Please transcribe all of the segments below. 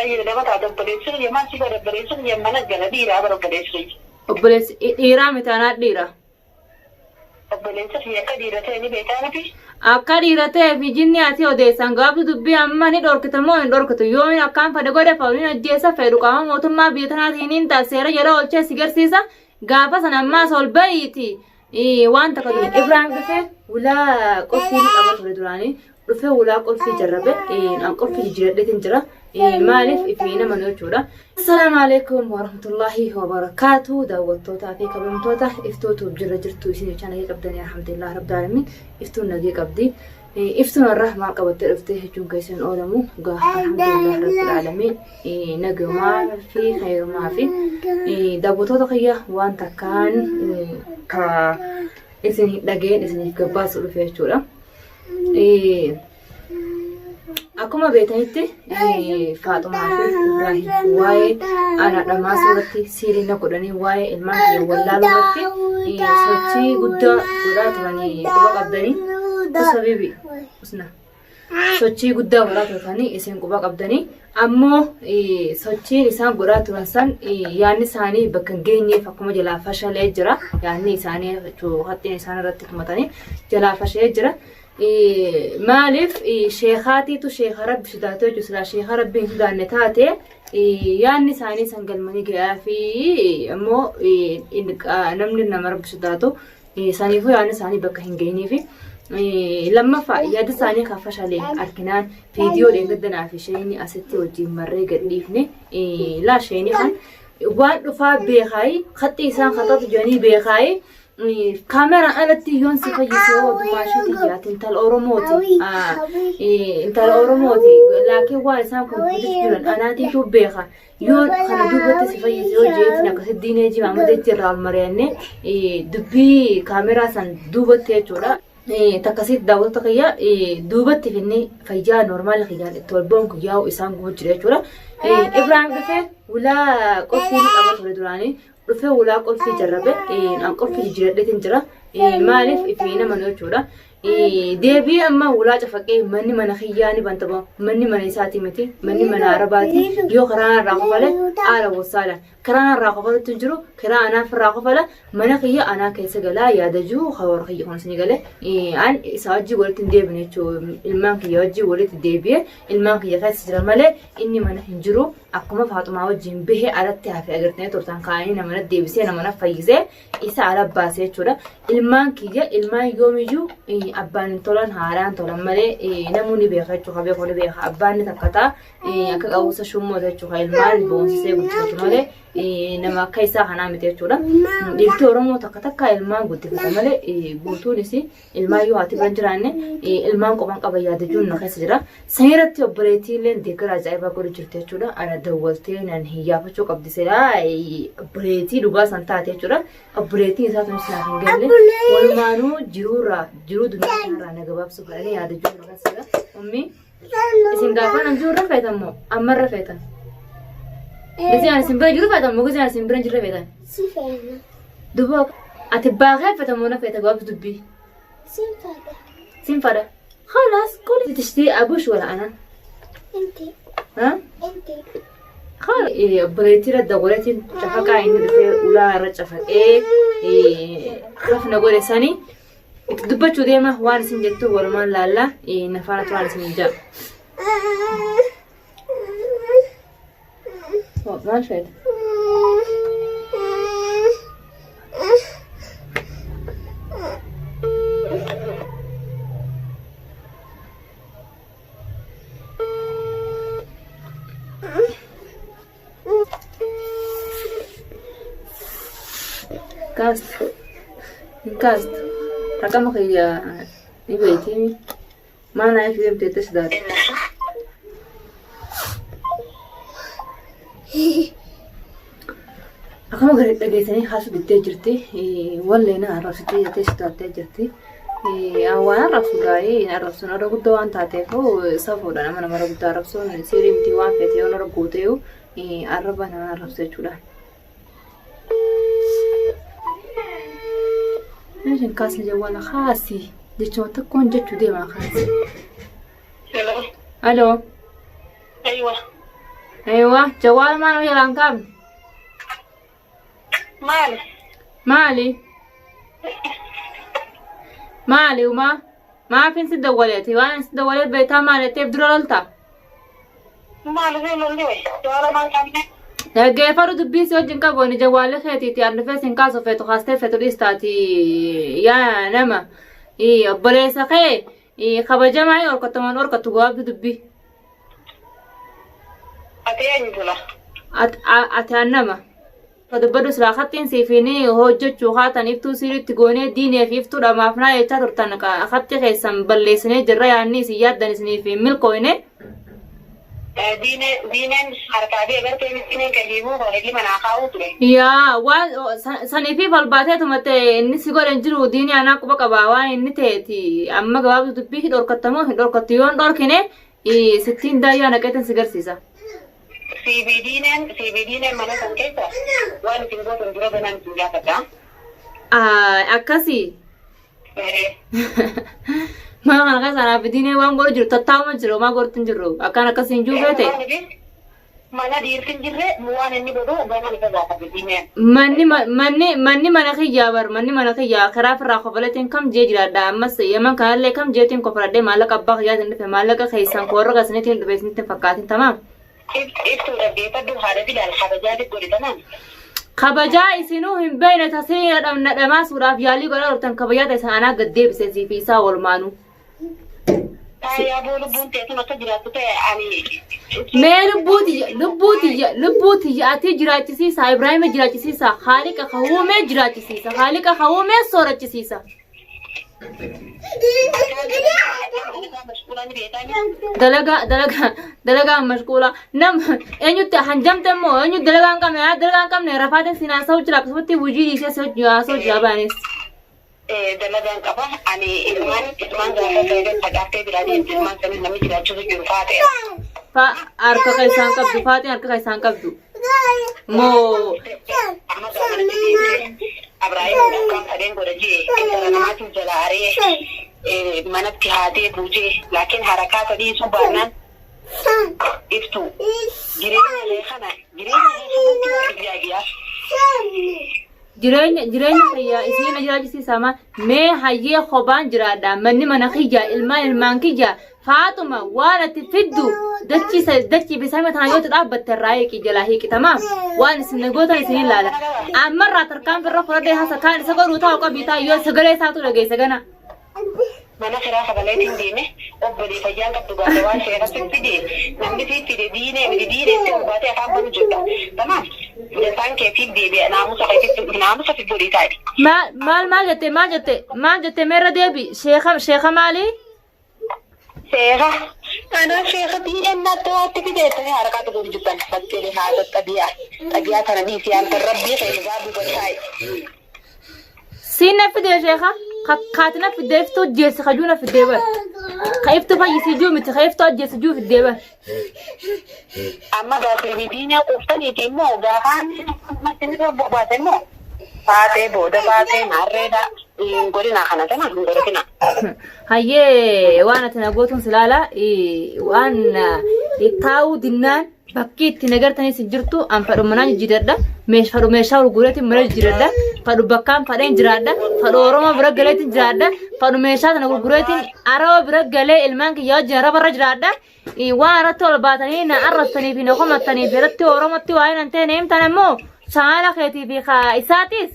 Baay'ee nama taate obboleessi kiyya maal si godhe obboleessi kiyya mana gala dhiiraa bara obboleessi kiyya. Obboleessi dhiiraa miti anaa dhiira. Obboleessi kiyya akka dhiira ta'e ni beektaa miti. Akka dhiira ta'e fi jinni ati odeessan gabaabdu dubbii amma ni dhorkita moo hin dhorkitu yoo inni akkaan fedhe godhe fa'u ni ajjeesa fedhu qaama mootummaa biyya tanaatiin hin ta'a seera jala oolchee si garsiisa gaafa sana ammaas ol bahiiti waan takka ture. Ibraahim dhufee ulaa qulfii ni qaba ture duraanii dhufee ulaa qulfii jarrabe an qulfii jijjiiradheetiin jira maaliif ifi nama jechuudha. Assalaamu alaikum warahmatullahi wabarakaatu daawwattootaa fi kabajamtoota iftuutu jira jirtu isin jechaa nagee qabdanii alhamdulillah rabbil alamin iftuun nagee qabdi. Iftuun irra maal qabattee dhufte jechuun keessan oolamu gaa alhamdulillah rabbil alamin nagamaa fi khayrumaa fi daawwattoota kiyya waan takkaan ka isin hin dhageen isiniif gabbaasu dhufe jechuudha. Akkuma beektanitti Faaxumaa fi Ibraahim waa'ee ana dhamaasuu irratti siirii na godhanii waa'ee ilmaan kiyya wallaaluu irratti sochii guddaa godhaa turanii quba qabdanii usabibi usna sochii guddaa godhaa turtanii isin quba qabdanii ammoo sochiin isaan godhaa turan san yaadni isaanii bakka hin geenyeef akkuma jalaa fashalee jira yaadni isaanii haxxiin isaan irratti tumatanii jalaa fashalee jira. Maaliif sheekaatiitu sheeka rabbi sodaatee jechuudha silaa sheeka rabbi hin sodaanne taate yaadni isaanii san galmanii gahaa fi ammoo namni nama rabbi sodaatu saniifuu yaadni isaanii bakka hin geenyeefi. Lammaffaa yaada isaanii kan fashalee arginaan viidiyoo dheengaddanaa fi sheeyni asitti wajjin marree gadhiifne laa sheeyni kan waan dhufaa beekaayi haxxii isaan haxatu jedhanii beekaayi Kaameraan alatti yoon si fayyise hoo dumaashii tiyyaati intala Oromooti. Intala Oromooti. Laakiin waan isaan kun hojjechuu jiran anaatiitu beeka. Yoon kana duubatti si fayyise hoo jeetiin akkasitti diinee jimaa madeetti irraa ol mari'annee dubbii kaameraa san duubatti jechuudha. Takkasitti daawwattoota kiyya duubatti finni fayyaa noormaali kiyyaan itti ol ba'uun kiyyaa'u isaan gubu jira jechuudha. Ibraahim dhufee ulaa qulfii ni qaba ture duraanii. Dhufee ulaa qulfii jarrabe an qulfii jijjiiradheetiin jira. Maaliif ifi nama jechuudha. Deebi'ee amma ulaa cafaqee manni mana kiyyaa ni bantama. Manni mana isaati miti. Manni mana arabaati. Yoo karaa irraa kofale haala wasaala. Karaa irraa kofalutti hin jiru. Karaa anaaf irraa kofala. Mana kiyya anaa keessa galaa yaada jiru karoora kiyya kunis ni gale. An isa wajjin walitti hin deebine jechuudha. Ilmaan kiyya wajjin walitti deebi'ee ilmaan kiyya keessa jira malee inni mana hin jiru. Akkuma Faaxumaa wajjin bahe alatti hafe agartanii turtan kaanii nama na deebisee nama na fayyisee isa ala baase jechuudha. Ilmaan kiyya ilmaan yoomiyyuu abbaan hin tolan haadhaan tolan malee namuu ni beeka jechuudha. Beeku ni beeka abbaan ni takkataa akka qabuusa shummoota jechuudha. Ilmaan boonsisee guddifatu malee nama akka isaa kanaa miti jechuudha. Dhiirti Oromoo takka takka ilmaan guddifata malee guutuunis Ilmaan yoo haati bira hin jiraanne ilmaan qofaan qaba yaada jiru na keessa jira. San irratti obboleettii illee deeggara ajaa'ibaa godhu jirti jechuudha. Ana dawwaltee nan hiyyaafachuu qabdi silaa obboleettii dhugaa san taate jechuudha. Obboleettiin isaa tunis naaf hin galle. Walumaanuu jiruurraa jiruu duniyaa kanarraa na gabaabsuu fedhanii yaada jiru na keessa jira. Ummi isin gaafa nan jiru irra feetan moo amma irra feetan? Gisee ani isin bira jiru feetan moo gisee ani isin bira hin jirre feetan? Si feena. Duba ati baakee feta moo na feta gabaabsi dubbii? Sin fada. Sin fada. خلاص قولي تشتري أبوش ولا أنا؟ Inti. ها؟ Inti. خلاص obboleettii irra dawwaleetiin cafaqaa inni dhufee ulaa irra cafaqee rafna godhe sanii itti dubbachuu deema waan isin jettu walumaan laalla nafaana turaan isin hin jedhu. Maal feeta? Kaastu. Hin kaastu. Raqama kiyya ni beektii. Maal naa ibsu deemtee itti sidaate. Akkuma gadi dhageessanii kaasuu diddee jirti. Wallee na arrabsitee jettee sodaattee jirti. Waan arrabsu gaarii hin arrabsu nama guddaa waan taateef safuudha nama nama guddaa arrabsuun sirrii miti waan feete yoo nama gooteeyu arraba nama arrabsu jechuudha. Meeshaan kaasni jawwaala kaasi jecha tokkoon jechuu deemaa kaasi. Hello. Aloo. Aywa. Eewa jawaal maan hojii jalaan kaafne? Maali? Maali? Maali umaa? Maafin si dawwaleeti? Waan si dawwalee beektaa maal jetteef dura lolta? Maali see lolli wayi? Jawaala maal qabne? Dhaggeeffadhu dubbii si wajjin qabu ani jawwaalli keetiiti an dhufee sin kaasu feetu kaastee feetu dhiistaati yaa nama obboleessa kee kabajamaa yoo horkataman horkattu gabaabdu dubbii. Ati eenyu jala? Ati an nama. Dubbadhu silaa kattiin siifiin hojjechuu haatan iftuu siiritti goonee diinee fi iftuu dhamaaf naa jechaa turtan katti keessan balleessinee jirra yaanni isin yaaddan isiniif hin milkooyne. Diineen harkaa fi agartee diineen kan hiikuu kan hojii manaa kaa'uu ture. Yaa waan sanii fi falbaatee tumatte inni si godhe hin jiru diinii anaa quba qaba waan inni ta'eeti amma gabaabdu dubbii hin dhorkattamoo hin dhorkattu yoo hin dhorkine sittiin daayyaa naqeetan si garsiisa. CBD'n mana san keessa waan isin gootan dura ganaan isin gaafadha. Akkasii. Mana kana keessa anaaf diinee waan godhu jiru tattaa'uma jiru homaa godhutti hin jirru akkaan akkasii hin jiru feete. Mana dhiirti hin jirre waan inni godhu ganaan isa gaafate diineen. Manni manni manni mana kiyyaa bar manni mana kiyyaa karaa firraa kofaleetiin kam jee jiraadha ammas yaman kanallee kam jeetiin kofaladhee maallaqa abbaa kiyyaatiin dhufe maallaqa keessan koorra gasaniitiin dhufe isinitti hin fakkaatin tamaam. Ibtuu dhaggeeffadhu haadha bilaal kabajaatiif godhe tamaam. Kabajaa isinuu hin beekne tasii na dhamaasuudhaaf yaalii godhaa turtan kabajaa ta'e anaa gad deebise siif isaa walumaanuu. Taayaa boo lubbuun teessun akka jiraattu ta'e ani. Mee lubbuu tiyya lubbuu tiyya lubbuu tiyya ati jiraachisiisa Ibraahima jiraachisiisa Haaliqa ka uumee jiraachisiisa Haaliqa ka uumee soorachisiisa. Dalagaa dalagaa dalagaa mashquula nam eenyutti hanjamte immoo eenyu dalagaa hin qabne haa dalagaa hin qabne rafaatiin siin haasa'u jira akkasumatti hojii dhiisee si hojii haasa'u jira baanis. Dalagaan qaba ani ilmaan ilmaan gaafa ta'e facaaftee biraa deemte ilmaan sanii namni jiraachuutu jiru faate. Fa harka keessaan qabdu faatiin harka keessaan qabdu. Moo Amma gaafa deemte Abrahaam akkaan fadheen godha jee intala namaatiin jala aree manatti haatee buujee laakiin harakaata dhiisuu baannaan iftu jireenya kee kana jireenya kee kanatti waa ijaajiyaa. Jireenya jireenya kiyya isiin na jiraachisiisa ma mee hayyee kophaan jiraadha manni mana kiyya ilmaan ilmaan kiyya faaxuma waan ati fiddu dachii dachii fi samii tana yoo dhaabbatte irraa hiiqi jalaa hiiqi tamaam waan isin na gootan isin ilaala ammarraa tarkaanfii irra fudhadhee hasa kaan isa godhuu taa'u qabii taa'u yoo sagalee isaatu dhageesse gana. Mana kiraa kafaleetiin deeme obbolee fayyaan qabdu gaafa waan seera siif fide namni siif fide diinee miti diineetti ol baatee afaan banu jirta. Tamaam jasaan kee siif deebi'a naamusa keetitti naamusa siif godhii taa'e. Maal maal maal jette maal jette maal jette meerra deebi sheeka sheeka maali? Sheeka anaa sheeka diineen natti waatti fide jettanii harkaa dhuguuf jirtan bakkeelee haasa xabiyaa xabiyaa kana dhiisii halkan rabbii kee dhugaa dubbachaa. Siin na fidee sheeka kaati na fidee iftuu jeessi kajuu na fidee bar. Ka iftuu fayyisii juu miti ka iftuu ajjeessi juu fidee bar. Amma gaafa diinaa quuftaniiti immoo gaafaan isin irra bobaate immoo faatee booda faatee maarreedha hin godhinaa kana tana hin godhatina. Hayyee waan ati na gootuun silaala waan taa'uu dinnaan Bakki itti nagartanis hin jirtu an fadhu manaa jijjiiradha fadhu meeshaa gurgureetiin mana jijjiiradha fadhu bakkaan fadheen jiraadha fadhu oromoo bira galeetiin jiraadha fadhu meeshaa sana gurgureetiin araba bira galee ilmaan kiyya wajjin araba irra jiraadha waan irratti ol baatanii na arrabsanii fi na komattanii fi irratti oromotti waa'ee nan ta'e na himtan ammoo chaanaala keetii fi isaatis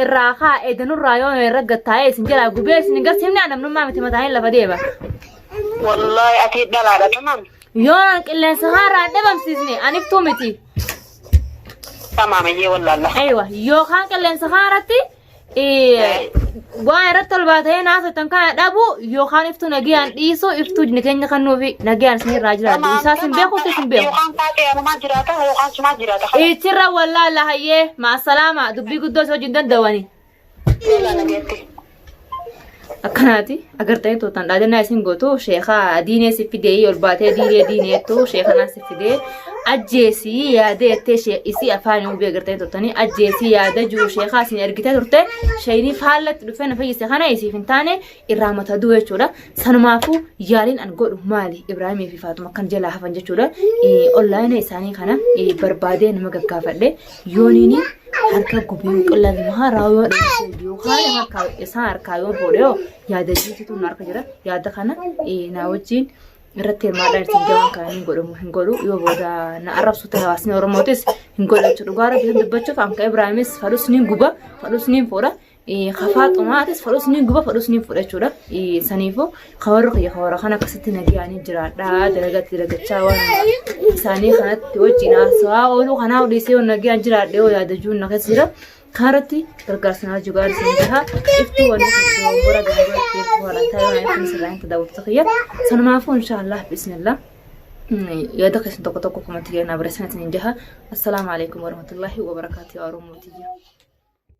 irraa kaa edanurraa yoo irra gattaa'ee isin jalaa gubee isin hin garsiifne namnummaa miti mataan lafa deema. Wallahi ati dhalaadha tamam. Yoo an qilleensa haaraa dhabamsiisne aniftuu miti. Tamaam iyyee wallaalla. Aywa yookaan qilleensa haaratti waan irratti ol baatee naasottan kana dhabu yookaan iftuu nagayaan dhiisu iftuu keenya kan nuufi nagayaan isin irraa jiraatu. Isaas hin beeku isin hin beeku. Yookaan taatee anumaa jiraata yookaan sumaa jiraata. Ichirra wallaalla hayyee maasalaama dubbii guddoo si wajjin danda'ani. Lola nageetti. Akkanaati agartanii tootan dhaadannaa isin gootu sheekaa diinee si fidee ol baatee diinee diineettu sheekanaa si fidee Ajjeesii yaada jettee ishee isii afaan ubee agartanii turtanii ajjeesii yaada jiru sheekaa isin ergitee turte sheeyinii faallatti dhufee na fayyise kana isiif hin taane irraa mata du'e jechuudha. Sanumaafuu yaaliin an godhu maali Ibraahimii fi Faaxuma kan jalaa hafan jechuudha. Onlaayina isaanii kana barbaadee nama gaggaafadhe yooniini harka gubee qilleensa haaraa yoo dheessee yookaan harkaa isaan harkaa yoo fuudhe yoo yaada jiitutu na harka jira yaada kana naa wajjin irratti hirmaadhaan isin jawaan kana hin godhamu hin godhu yoo booda na arrabsu ta'e hawaasni Oromootis hin godhu jechuudha. Dhugaa rabbi dubbachuuf anka Ibraahimis fadhus ni guba fadhus ni fuudha. Kafaa xumaatis fadhus ni guba fadhus ni fuudha jechuudha. Saniifuu kawarra kiyya kawarra kana akkasitti nagayaanii jiraadha dalagatti dalagachaa waan isaanii kanatti wajjin haasawaa ooluu kanaa dhiisee yoo nagayaan jiraadhe yoo yaada jiru na keessa jira. Kanarratti gargaarsa naa jiru gaarii isin gaha. Iftuu wanni kun dogongora dogongora itti haadha ta'ee waan iftuun sirraa hin daawwattu kiyya. Sanumaafuu inshaallah bismillah. Yaada keessan tokko tokko komatti kennaa barreessan isin jaha. Assalaamu alaikum warahmatullahi wabarakaatuh yaa Oromoo tiyya.